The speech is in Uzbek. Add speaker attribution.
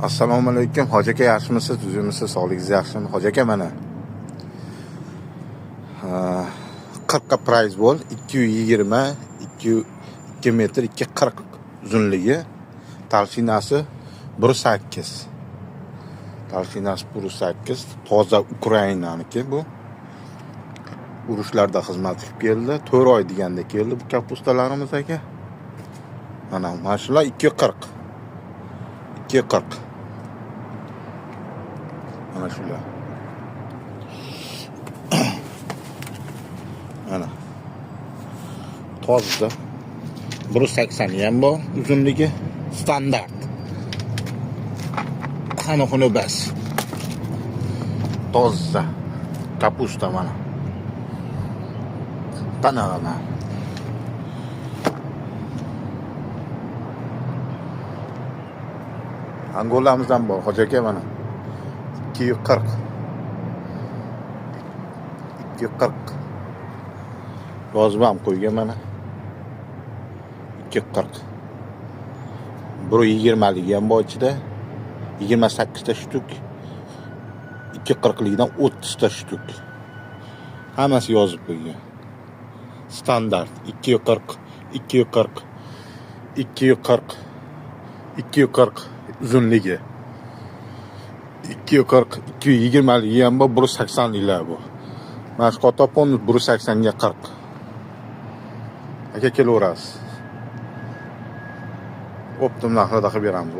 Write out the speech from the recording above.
Speaker 1: Assalomu alaykum hoji aka, yaxshimisiz, tuzukmisiz, sog'ligingiz yaxshimi hoji aka? Mana 40 ga price bo'l, 220, 2 metr 2,40 uzunligi, толщина si 1,8, толщина si 1,8. Toza Ukrainaniki bu, urushlarda xizmat qilib keldi, 4 oy deganda keldi bu капуста larimiz aka. Mana shular 2,40, 2,40 mana shular. Mana toza, 1,80 ham bor uzunligi, standart. Qani xuni bas, toza капуста mana tanag'ana. Angolamizdan bor hoji aka, mana 240, 240 yozib ham qo'ygan. Mana 240, 1,20ligi ham bor ichida, 28 ta штук, 2,40ligidan 30 ta штук, hammasi yozib qo'ygan. Standart 240, 240, 240, 240 uzunligi, 240, 2,20ligi ham bor, 1,80liklar bu. Mana shu qotopon 1,80ga 40 aka, kelaverasiz, оптом narxida qilib beramiz.